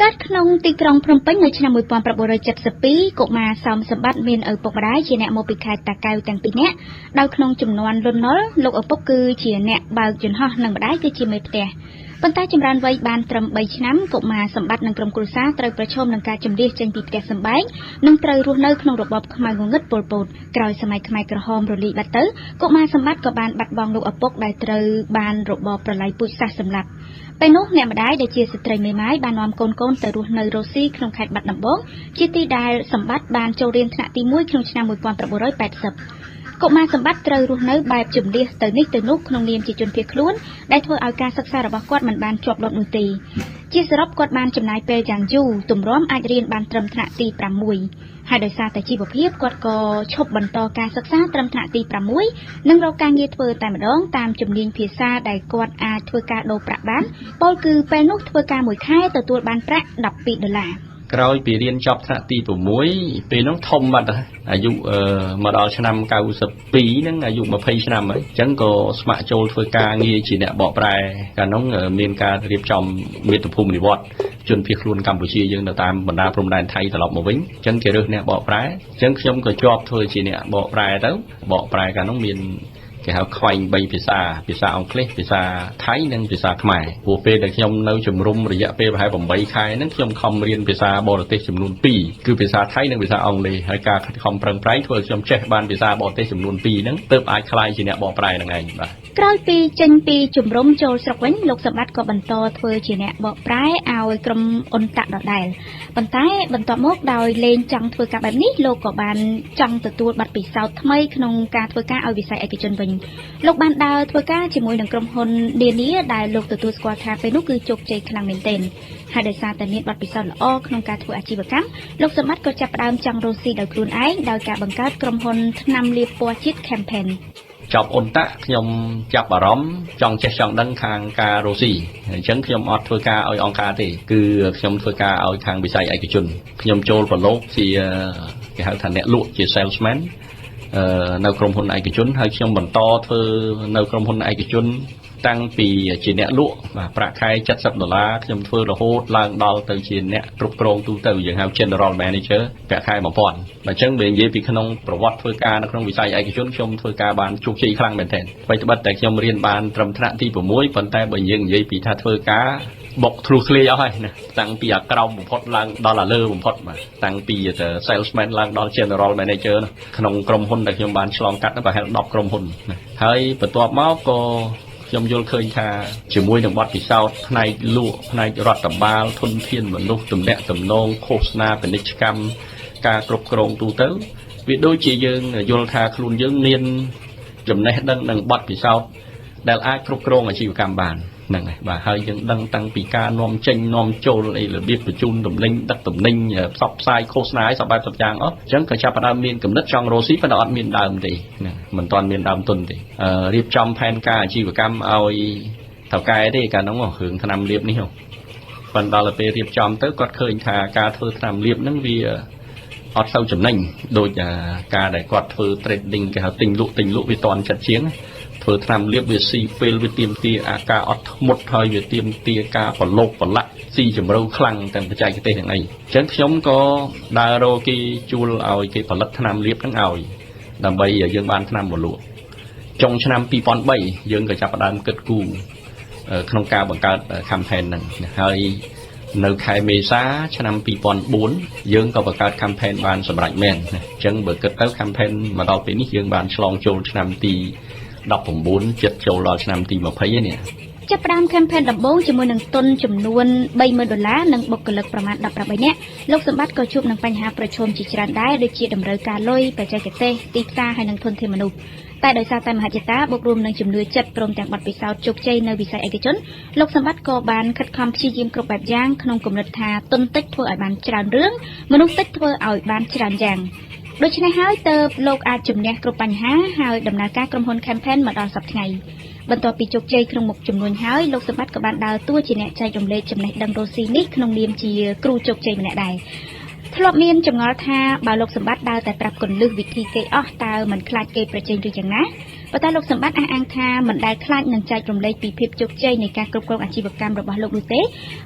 កើតក្នុងទីក្រុងភ្នំពេញនៅឆ្នាំ1972កុមារសោមសម្បត្តិមានឪពុកម្ដាយជាអ្នកមកពីខេត្តតាកែវទាំងពីរនាក់ដោយក្នុងចំនួនលន់នល់លោកឪពុកគឺជាអ្នកបើកយន្តហោះនិងម្ដាយគឺជាមេផ្ទះប៉ុន្តែចម្រើនវ័យបានត្រឹម3ឆ្នាំកុមារសម្បត្តិនិងក្រុមគ្រួសារត្រូវប្រឈមនឹងការជម្លៀសចេញពីផ្ទះសម្បែងនិងត្រូវរស់នៅក្នុងរបបខ្មៅងងឹតប៉ុលពតក្រោយសម័យខ្មែរក្រហមរលាយបាត់ទៅកុមារសម្បត្តិក៏បានបាត់បង់លោកឪពុកដែលត្រូវបានរបបប្រល័យពូជសាសន៍សម្លាប់ពេលនោះអ្នកម្ដាយដែលជាស្ត្រីមេម៉ាយបាននាំកូនៗទៅរស់នៅរុស្ស៊ីក្នុងខេត្តបាត់ដំបងជាទីដែលសម្បត្តិបានចូលរៀនថ្នាក់ទី1ក្នុងឆ្នាំ1980កុមារសម្បត្តិត្រូវរស់នៅបែបជម្លៀសទៅនេះទៅនោះក្នុងនាមជាជនភៀសខ្លួនដែលធ្វើឲ្យការសិក្សារបស់គាត់មិនបានជាប់លាប់នោះទេជាសរុបគាត់បានចំណាយពេលយ៉ាងយូរទម្រាំអាចរៀនបានត្រឹមថ្នាក់ទី6ហើយដោយសារតែជីវភាពគាត់ក៏ឈប់បន្តការសិក្សាត្រឹមថ្នាក់ទី6និងរកការងារធ្វើតែម្ដងតាមជំនាញភាសាដែលគាត់អាចធ្វើការដូរប្រាក់បានពោលគឺពេលនោះធ្វើការមួយខែទទួលបានប្រាក់12ដុល្លារក្រោយពីរៀនចប់ថ្នាក់ទី6ពេលនោះធំបាត់ហើយអាយុមកដល់ឆ្នាំ92ហ្នឹងអាយុ20ឆ្នាំហើយអញ្ចឹងក៏ស្ម័គ្រចូលធ្វើការងារជាអ្នកបកប្រែកាលនោះមានការរៀបចំមាតុភូមិនិវត្តន៍ជនភៀសខ្លួនកម្ពុជាយើងនៅតាមបណ្ដាព្រំដែនថៃត្រឡប់មកវិញអញ្ចឹងគេរើសអ្នកបកប្រែអញ្ចឹងខ្ញុំក៏ជាប់ធ្វើជាអ្នកបកប្រែទៅបកប្រែកាលនោះមានគេហៅខ្វែង3ភាសាភាសាអង់គ្លេសភាសាថៃនិងភាសាខ្មែរព្រោះពេលដែលខ្ញុំនៅជំរុំរយៈពេលប្រហែល8ខែហ្នឹងខ្ញុំខំរៀនភាសាបរទេសចំនួន2គឺភាសាថៃនិងភាសាអង់គ្លេសហើយការខិតខំប្រឹងប្រែងធ្វើឲ្យខ្ញុំចេះបានភាសាបរទេសចំនួន2ហ្នឹងទើបអាចក្លាយជាអ្នកបកប្រែហ្នឹងឯងបាទក្រោយពីចេញពីជំរុំចូលស្រុកវិញលោកសម្បត្តិក៏បន្តធ្វើជាអ្នកបកប្រែឲ្យក្រុមអ៊ុនតាក់ដដែលប៉ុន្តែបន្ទាប់មកដោយលែងចង់ធ្វើការបែបនេះលោកក៏បានចង់ទទួលបទពិសោធន៍ថ្មីក្នុងការធ្វើការឲ្យវិស័យឯកជនវិញលោកបានដើរធ្វើការជាមួយនឹងក្រុមហ៊ុននានាដែលលោកទទួលស្គាល់ថាពេលនោះគឺជោគជ័យខ្លាំងមែនទែនហើយដោយសារតែមានបទពិសោធន៍ល្អក្នុងការធ្វើអាជីវកម្មលោកសម្បត្តិក៏ចាប់ផ្ដើមចង់រកស៊ីដោយខ្លួនឯងដោយការបង្កើតក្រុមហ៊ុនថ្នាំលាបពណ៌ជាតិ Campaign ចប់អ៊ុនតាក់ខ្ញុំចាប់អារម្មណ៍ចង់ចេះចង់ដឹងខាងការរកស៊ីអញ្ចឹងខ្ញុំអត់ធ្វើការឲ្យអង្គការទេគឺខ្ញុំធ្វើការឲ្យខាងវិស័យឯកជនខ្ញុំចូលប្រឡូកជាគេហៅថាអ្នកលក់ជា salesman នៅក្រុមហ៊ុនឯកជនហើយខ្ញុំបន្តធ្វើនៅក្រុមហ៊ុនឯកជនតាំងពីជាអ្នកលក់បាទប្រាក់ខែ70ដុល្លារខ្ញុំធ្វើរហូតឡើងដល់ទៅជាអ្នកគ្រប់គ្រងទូទៅយើងហៅ General Manager ប្រាក់ខែ1000បាទអញ្ចឹងបើនិយាយពីក្នុងប្រវត្តិធ្វើការនៅក្នុងវិស័យឯកជនខ្ញុំធ្វើការបានជោគជ័យខ្លាំងមែនទែនអ្វីត្បិតតែខ្ញុំរៀនបានត្រឹមថ្នាក់ទី6ប៉ុន្តែបើយើងនិយាយពីថាធ្វើការបុកធ្លុះធ្លាយអស់ហើយណាតាំងពីអាក្រោមបំផុតឡើងដល់អាលើបំផុតបាទតាំងពី salesman ឡើងដល់ general manager ក្នុងក្រុមហ៊ុនដែលខ្ញុំបានឆ្លងកាត់ប្រហែល10ក្រុមហ៊ុនណាហើយបន្ទាប់មកក៏ខ្ញុំយល់ឃើញថាជាមួយនឹងបទពិសោធន៍ផ្នែកលក់ផ្នែករដ្ឋបាលធនធានមនុស្សទំនាក់ទំនងឃោសនាពាណិជ្ជកម្មការគ្រប់គ្រងទូទៅវាដូចជាយើងយល់ថាខ្លួនយើងមានចំណេះដឹងនិងបទពិសោធន៍ដែលអាចគ្រប់គ្រងអាជីវកម្មបានហ្នឹងហើយបាទហើយយើងដឹងតាំងពីការនាំចេញនាំចូលអីរបៀបបញ្ជូនទំនិញដឹកទំនិញផ្សព្វផ្សាយឃោសនាឲ្យសពបែបសពយ៉ាងអស់អញ្ចឹងក៏ចាប់ផ្ដើមមានគំនិតចង់រកស៊ីប៉ុន្តែអត់មានដើមទេណាមិនទាន់មានដើមទុនទេរៀបចំផែនការអាជីវកម្មឲ្យថៅកែទេកាលនោះរឿងថ្នាំលាបនេះប៉ុន្តែដល់ពេលរៀបចំទៅគាត់ឃើញថាការធ្វើថ្នាំលាបហ្នឹងវាអត់សូវចំណេញដូចការដែលគាត់ធ្វើ trading គេហៅទិញលក់វាតន់ចិត្តជាងធ្វើថ្នាំលាបវាស៊ីពេលវាទាមទារអាការអត់ធ្មត់ហើយវាទាមទារការប្រឡូកប្រឡាក់ស៊ីជម្រៅខ្លាំងទាំងបច្ចេកទេសទាំងអីអញ្ចឹងខ្ញុំក៏ដើររកគេជួលឲ្យគេផលិតថ្នាំលាបហ្នឹងឲ្យដើម្បីឲ្យយើងបានថ្នាំមកលក់ចុងឆ្នាំ2003យើងក៏ចាប់ផ្ដើមគិតគូរក្នុងការបង្កើត campaign ហ្នឹងហើយនៅខែមេសាឆ្នាំ2004យើងក៏បង្កើត campaign បានសម្រេចមែនអញ្ចឹងបើគិតទៅ campaign មកដល់ពេលនេះយើងបានឆ្លងចូលឆ្នាំទី19ចិត្តចូលដល់ឆ្នាំទី20ហើយនេះចាប់ផ្ដើម campaign ដំបូងជាមួយនឹងទុនចំនួន30000ដុល្លារនិងបុគ្គលិកប្រមាណ18នាក់លោកសម្បត្តិក៏ជួបនឹងបញ្ហាប្រឈមជាច្រើនដែរដូចជាតម្រូវការលុយបច្ចេកទេសទីផ្សារហើយនិងធនធានមនុស្សតែដោយសារតែមហិច្ឆតាបូករួមនឹងជំនឿចិត្តព្រមទាំងបទពិសោធន៍ជោគជ័យនៅវិស័យឯកជនលោកសម្បត្តិក៏បានខិតខំព្យាយាមគ្រប់បែបយ៉ាងក្នុងគំនិតថាទុនតិចធ្វើឲ្យបានច្រើនរឿងមនុស្សតិចធ្វើឲ្យបានច្រើនយ៉ាងដូច្នេះហើយទើបលោកអាចជំនះគ្រប់បញ្ហាហើយដំណើរការក្រុមហ៊ុន Campaign មកដល់សប្តាហ៍ថ្ងៃបន្ទាប់ពីជោគជ័យក្នុងមុខជំនួញហើយលោកសម្បត្តិក៏បានដើរតួជាអ្នកចែករំលែកចំណេះដឹងរស់ស៊ីនេះក្នុងនាមជាគ្រូជោគជ័យម្នាក់ដែរធ្លាប់មានចម្ងល់ថាបើលោកសម្បត្តិដើរតែប្រាប់គន្លឹះវិធីគេអស់តើមិនខ្លាចគេប្រជែងឬយ៉ាងណា ប៉ុន្តែលោកសម្បត្តិអះអាងថាមិនដែលខ្លាចនឹងចែករំលែកពីភាពជោគជ័យនៃការគ្រប់គ្រងអាជីវកម្មរបស់លោកនោះទេ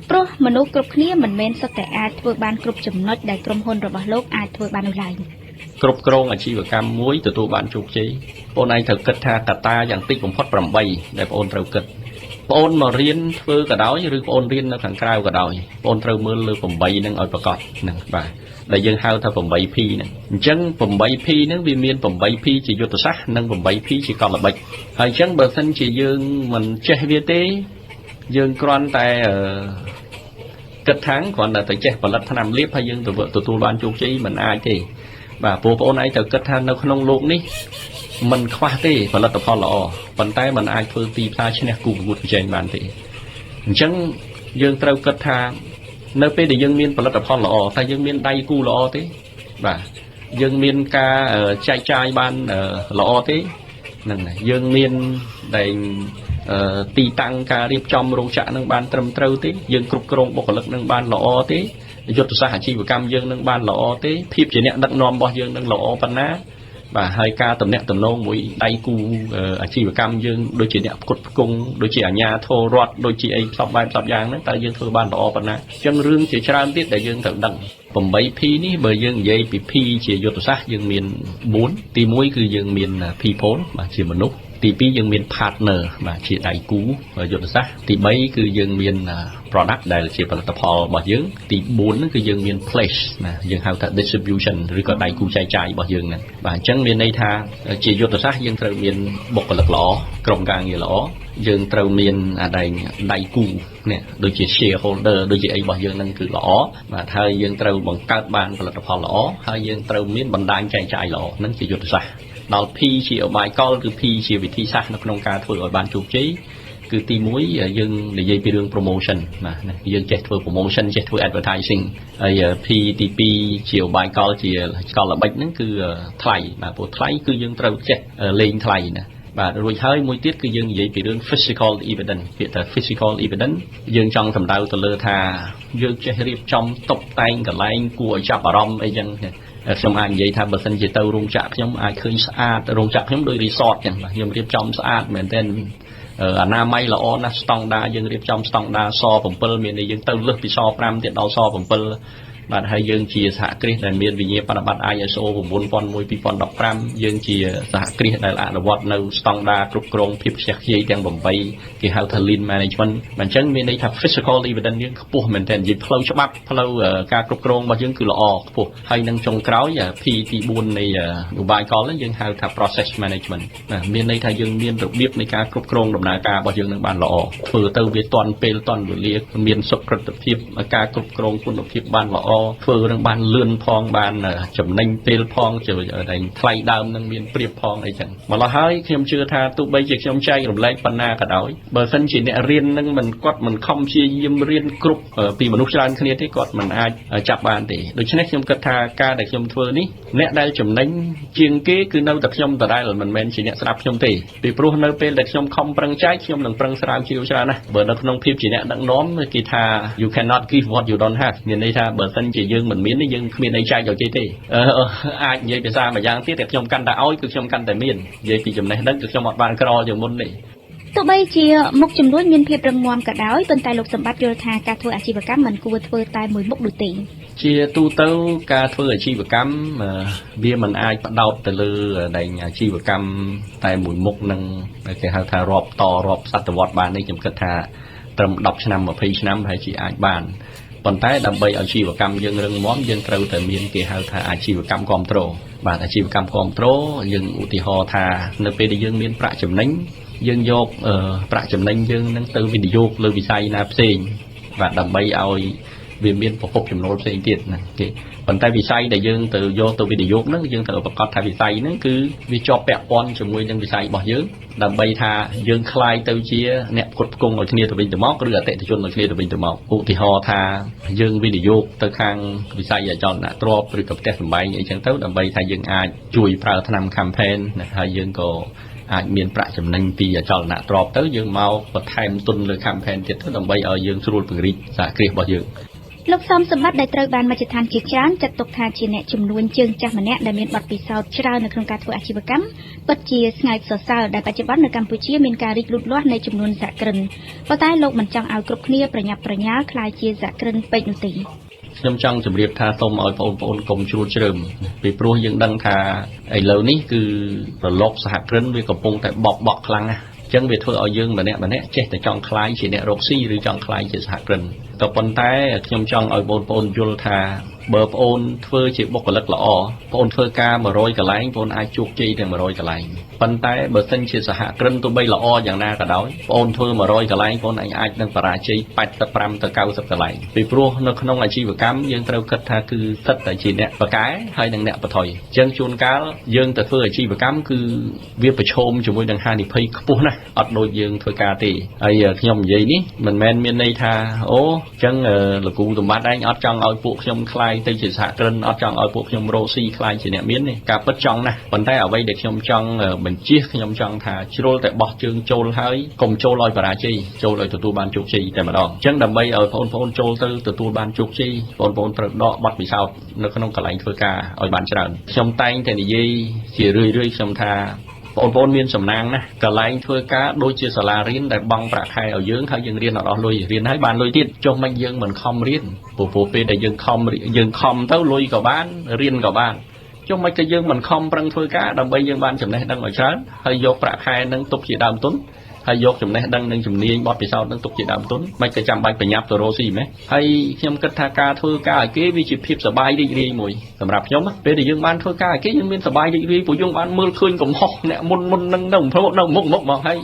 ព្រោះមនុស្សគ្រប់គ្នាមិនមែនសុទ្ធតែអាចធ្វើបានគ្រប់ចំណុចដែលក្រុមហ៊ុនរបស់លោកអាចធ្វើបាននោះឡើយ។ គ្រប់គ្រងអាជីវកម្មមួយទទួលបានជោគជ័យបងឯងត្រូវគិតថាកត្តាយ៉ាងតិចបំផុត8ដែលបងត្រូវគិតបងមករៀនធ្វើក៏ដោយឬបងរៀននៅខាងក្រៅក៏ដោយបងត្រូវមើលលើ8ហ្នឹងឲ្យប្រកបហ្នឹងបាទដែលយើងហៅថា 8P ហ្នឹងអញ្ចឹង 8P ហ្នឹងវាមាន 8P ជាយុទ្ធសាស្ត្រនិង 8P ជាកលល្បិចហើយអញ្ចឹងបើសិនជាយើងមិនចេះវាទេយើងគ្រាន់តែគិតថាគ្រាន់តែទៅចេះផលិតថ្នាំលាបហើយយើងទៅទទួលបានជោគជ័យមិនអាចទេបាទព្រោះបងឯងត្រូវគិតថានៅក្នុងโลกនេះមិនខ្វះទេផលិតផលល្អប៉ុន្តែมันអាចធ្វើទីផ្សារឈ្នះគូប្រកួតប្រជែងបានទេអញ្ចឹងយើងត្រូវគិតថានៅពេលដែលយើងមានផលិតផលល្អតែយើងមានដៃគូល្អទេបាទយើងមានការចែកចាយបានល្អទេហ្នឹងហើយយើងមានដែលទីតាំងការរៀបចំរោងចក្រនឹងបានត្រឹមត្រូវទេយើងគ្រប់គ្រងបុគ្គលិកនឹងបានល្អទេយុទ្ធសាស្ត្រអាជីវកម្មយើងនឹងបានល្អទេភាពជាអ្នកដឹកនាំរបស់យើងនឹងល្អប៉ុណ្ណាបាទហើយការតំណាក់តំណងមួយដៃគូអាជីវកម្មយើងដូចជាអ្នកផ្គត់ផ្គង់ដូចជាអាជ្ញាធររដ្ឋដូចជាអីផ្សព្វបែបផ្សព្វយ៉ាងហ្នឹងតើយើងធ្វើបានល្អប៉ុណ្ណាអញ្ចឹងរឿងជាច្រើនទៀតដែលយើងត្រូវដឹង 8P នេះបើយើងនិយាយពី P ជាយុទ្ធសាស្ត្រយើងមាន4ទី1គឺយើងមាន people បាទជាមនុស្សទី2យើងមាន partner បាទជាដៃគូយុទ្ធសាស្ត្រទី3គឺយើងមាន product ដែលជាផលិតផលរបស់យើងទី4ហ្នឹងគឺយើងមាន place ណាយើងហៅថា distribution ឬក៏ដៃគូចែកចាយរបស់យើងហ្នឹងបាទអញ្ចឹងមានន័យថាជាយុទ្ធសាស្ត្រយើងត្រូវមានបុគ្គលិកល្អក្រុមការងារល្អយើងត្រូវមានអាដែងដៃគូនេះដូចជា shareholder ដូចជាអីរបស់យើងហ្នឹងគឺល្អបាទហើយយើងត្រូវបង្កើតបានផលិតផលល្អហើយយើងត្រូវមានបណ្ដាញចែកចាយល្អហ្នឹងជាយុទ្ធសាស្ត្រដល់ P ជាឧបាយកលគឺ P ជាវិធីសាស្ត្រនៅក្នុងការធ្វើឲ្យបានជោគជ័យគឺទី1យើងនិយាយពីរឿង promotion បាទយើងចេះធ្វើ promotion ចេះធ្វើ advertising ហើយ P ទី2ជាឧបាយកលជាកលល្បិចហ្នឹងគឺថ្លៃបាទព្រោះថ្លៃគឺយើងត្រូវចេះលេងថ្លៃណាបាទរួចហើយមួយទៀតគឺយើងនិយាយពីរឿង physical evidence ពាក្យថា physical evidence យើងចង់សំដៅទៅលើថាយើងចេះរៀបចំតុបតែងកន្លែងគួរឲ្យចាប់អារម្មណ៍អីចឹងខ្ញុំអាចនិយាយថាបើសិនជាទៅរោងចក្រខ្ញុំអាចឃើញស្អាតរោងចក្រខ្ញុំដូច resort ចឹងបាទខ្ញុំរៀបចំស្អាតមែនទែនអនាម័យល្អណាស់ស្តង់ដាយើងរៀបចំស្តង់ដាស7មានន័យយើងទៅលើសពីស5ទៀតដល់ស7បាទហើយយើងជាសហគ្រាសដែលមានវិញ្ញាបនបត្រ ISO 9001 2015យើងជាសហគ្រាសដែលអនុវត្តនៅស្តង់ដាគ្រប់គ្រងភាពខ្ជះខ្ជាយទាំង8គេហៅថា Lean Management អញ្ចឹងមានន័យថា physical evidence យើងខ្ពស់មែនទែននិយាយផ្លូវច្បាប់ផ្លូវការគ្រប់គ្រងរបស់យើងគឺល្អខ្ពស់ហើយនឹងចុងក្រោយ P ទី4នៃឧបាយកលហ្នឹងយើងហៅថា process management ណាមានន័យថាយើងមានរបៀបនៃការគ្រប់គ្រងដំណើរការរបស់យើងនឹងបានល្អធ្វើទៅវាទាន់ពេលទាន់វេលាមានសុក្រឹតភាពការគ្រប់គ្រងគុណភាពបានល្អធ្វើនឹងបានលឿនផងបានចំណេញពេលផងតែថ្លៃដើមនឹងមានប្រៀបផងអីចឹងម្ល៉េះហើយខ្ញុំជឿថាទោះបីជាខ្ញុំចែករំលែកប៉ុណ្ណាក៏ដោយបើសិនជាអ្នករៀននឹងមិនគាត់មិនខំព្យាយាមរៀនគ្រប់ពីមនុស្សច្រើនគ្នាទេគាត់មិនអាចចាប់បានទេដូច្នេះខ្ញុំគិតថាការដែលខ្ញុំធ្វើនេះអ្នកដែលចំណេញជាងគេគឺនៅតែខ្ញុំដដែលមិនមែនជាអ្នកស្ដាប់ខ្ញុំទេពីព្រោះនៅពេលដែលខ្ញុំខំប្រឹងចែកខ្ញុំនឹងប្រឹងស្រាវជ្រាវច្រើនណាស់បើនៅក្នុងភាពជាអ្នកដឹកនាំគេថា you cannot give what you don't have មានន័យថាបើសិនជាយើងមិនមានទេយើងគ្មានអីចែកឲ្យគេទេអាចនិយាយភាសាមួយយ៉ាងទៀតតែខ្ញុំកាន់តែឲ្យគឺខ្ញុំកាន់តែមាននិយាយពីចំណេះដឹងគឺខ្ញុំអត់បានក្រជាងមុនទេទោះបីជាមុខចំនួនមានភាពរឹងមាំក៏ដោយប៉ុន្តែលោកសម្បត្តិយល់ថាការធ្វើអាជីវកម្មមិនគួរធ្វើតែមួយមុខនោះទេជាទូទៅការធ្វើអាជីវកម្មវាមិនអាចផ្ដោតទៅលើដែងអាជីវកម្មតែមួយមុខនឹងគេហៅថារាប់តរាប់សតវត្សបាននេះខ្ញុំគិតថាត្រឹម10ឆ្នាំ20ឆ្នាំប្រហែលជាអាចបានប៉ុន្តែដើម្បីអាជីវកម្មយើងរឹងមាំយើងត្រូវតែមានគេហៅថាអាជីវកម្មគ្រប់គ្រងបាទអាជីវកម្មគ្រប់គ្រងយើងឧទាហរណ៍ថានៅពេលដែលយើងមានប្រាក់ចំណេញយើងយកប្រាក់ចំណេញយើងនឹងទៅវិនិយោគលើវិស័យណាផ្សេងបាទដើម្បីឲ្យវាមានប្រភពចំណូលផ្សេងទៀតណាគេប៉ុន្តែវិស័យដែលយើងទៅយកទៅវិនិយោគហ្នឹងយើងត្រូវប្រកាសថាវិស័យហ្នឹងគឺវាជាប់ពាក់ព័ន្ធជាមួយនឹងវិស័យរបស់យើងដើម្បីថាយើងក្លាយទៅជាអ្នកផ្គត់ផ្គង់ឲ្យគ្នាទៅវិញទៅមកឬអតិថិជនឲ្យគ្នាទៅវិញទៅមកឧទាហរណ៍ថាយើងវិនិយោគទៅខាងវិស័យអចលនទ្រព្យឬក៏ផ្ទះសម្បែងអីចឹងទៅដើម្បីថាយើងអាចជួយប្រើថ្នាំ campaign ណាហើយយើងក៏អាចមានប្រាក់ចំណេញពីអចលនទ្រព្យទៅយើងមកបន្ថែមទុនលើ campaign ទៀតទៅដើម្បីឲ្យយើងស្រួលពង្រីកសហគ្រាសរបស់យើង។ លោកសមសម្បត្តិដែលត្រូវបានមជ្ឈដ្ឋានជាច្រើនចាត់ទុកថាជាអ្នកជំនួញជើងចាស់ម្នាក់ដែលមានបទពិសោធន៍ច្រើននៅក្នុងការធ្វើអាជីវកម្មពិតជាស្ងើចសរសើរដែលបច្ចុប្បន្ននៅកម្ពុជាមានការរីកលូតលាស់នៃចំនួនសហគ្រិនប៉ុន្តែលោកមិនចង់ឲ្យគ្រប់គ្នាប្រញាប់ប្រញាល់ក្លាយជាសហគ្រិនពេកនោះទេ ខ្ញុំចង់ជម្រាបថាសូមឲ្យបងប្អូនកុំជ្រួតជ្រើមពីព្រោះយើងដឹងថាឥឡូវនេះគឺរលកសហគ្រិនវាកំពុងតែបក់ខ្លាំងណាស់អញ្ចឹងវាធ្វើឲ្យយើងម្នាក់ៗចេះតែចង់ក្លាយជាអ្នករកស៊ីឬចង់ក្លាយជាសហគ្រិនក៏ប៉ុន្តែខ្ញុំចង់ឲ្យបងប្អូនយល់ថាបើបងប្អូនធ្វើជាបុគ្គលិកល្អបងប្អូនធ្វើការ100កន្លែងបងប្អូនអាចជោគជ័យទាំង100កន្លែងប៉ុន្តែបើសិនជាសហគ្រិនទោះបីល្អយ៉ាងណាក៏ដោយបងប្អូនធ្វើ100កន្លែងបងប្អូនអាចនឹងបរាជ័យ85ទៅ90កន្លែងពីព្រោះនៅក្នុងអាជីវកម្មយើងត្រូវគិតថាគឺសិតតែជាអ្នកបកែហើយនិងអ្នកបថុយអញ្ចឹងជួនកាលយើងទៅធ្វើអាជីវកម្មគឺវាប្រឈមជាមួយនឹងហានិភ័យខ្ពស់ណាស់អត់ដូចយើងធ្វើការទេហើយខ្ញុំនិយាយនេះមិនមែនមានន័យថាអូអញ្ចឹងលោកគ្រូសម្បត្តិឯងអត់ចង់ឲ្យពួកខ្ញុំក្លាយទៅជាសហគ្រិនអត់ចង់ឲ្យពួកខ្ញុំរកស៊ីក្លាយជាអ្នកមានទេការពិតចង់ណាស់ប៉ុន្តែអ្វីដែលខ្ញុំចង់បញ្ជាខ្ញុំចង់ថាជ្រុលតែបោះជើងចូលហើយកុំចូលឲ្យបរាជ័យចូលឲ្យទទួលបានជោគជ័យតែម្ដងអញ្ចឹងដើម្បីឲ្យបងប្អូនចូលទៅទទួលបានជោគជ័យបងប្អូនត្រូវដកបទពិសោធន៍នៅក្នុងកន្លែងធ្វើការឲ្យបានច្រើនខ្ញុំតែងតែនិយាយជារឿយៗខ្ញុំថាបងប្អូនមានសំណាងណាស់កន្លែងធ្វើការដូចជាសាលារៀនដែលបង់ប្រាក់ខែឲ្យយើងហើយយើងរៀនអត់អស់លុយរៀនហើយបានលុយទៀតចុះមិនយើងមិនខំរៀនព្រោះពេលដែលយើងខំទៅលុយក៏បានរៀនក៏បានចុះមិនក៏យើងមិនខំប្រឹងធ្វើការដើម្បីយើងបានចំណេះដឹងឲ្យច្រើនហើយយកប្រាក់ខែនឹងទុកជាដើមទុនហើយយកចំណេះដឹងនិងជំនាញបទពិសោធន៍នឹងទុកជាដើមទុនមិនក៏ចាំបាច់ប្រញាប់ទៅរកស៊ីម៉េះហើយខ្ញុំគិតថាការធ្វើការឲ្យគេវាជាភាពសប្បាយរីករាយមួយសម្រាប់ខ្ញុំពេលដែលយើងបានធ្វើការឲ្យគេយើងមានសប្បាយរីករាយព្រោះយើងបានមើលឃើញកំហុសអ្នកមុននឹងនៅនៅមុខមកហើយ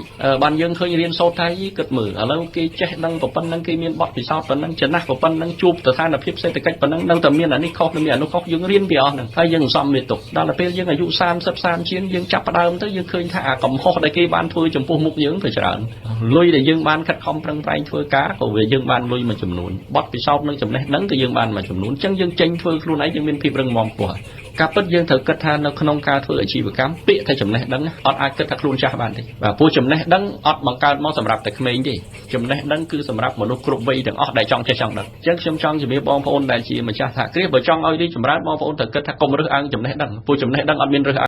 បានយើងឃើញរៀនសូត្រថាគិតមើលឥឡូវគេចេះដឹងប៉ុណ្ណឹងគេមានបទពិសោធន៍ប៉ុណ្ណឹងចំណាស់ប៉ុណ្ណឹងជួបស្ថានភាពសេដ្ឋកិច្ចប៉ុណ្ណឹងនៅតែមានអានេះខុសនិងមានអានោះខុសយើងរៀនពីអស់ហ្នឹងហើយយើងសំវាទុកដល់ទៅពេលយើងអាយុ30 30ជាងយើងចាប់ផ្ដើមទៅយើងឃើញថាអាកំហុសដែលគេបានធ្វើចំពោះមុខយើងក៏ច្រើនលុយដែលយើងបានខិតខំប្រឹងប្រែងធ្វើការក៏វាយើងបានលុយមួយចំនួនបទពិសោធន៍និងចំណេះដឹងក៏យើងបានមួយចំនួនអញ្ចឹងយើងចេញធ្វើខ្លួនឯងយើងមានភាពរឹងមាំខ្ពស់ការពិតយើងត្រូវគិតថានៅក្នុងការធ្វើអាជីវកម្មពាក្យថាចំណេះដឹងអត់អាចគិតថាខ្លួនចាស់បានទេបាទព្រោះចំណេះដឹងអត់បង្កើតមកសម្រាប់តែក្មេងទេចំណេះដឹងគឺសម្រាប់មនុស្សគ្រប់វ័យទាំងអស់ដែលចង់ចេះចង់ដឹងអញ្ចឹងខ្ញុំចង់ជម្រាបបងប្អូនដែលជាម្ចាស់សហគ្រាសបើចង់ឲ្យរីកចម្រើនបងប្អូនត្រូវគិតថាកុំរើសអើងចំណេះដឹងព្រោះចំណេះដឹងអត់មានរើស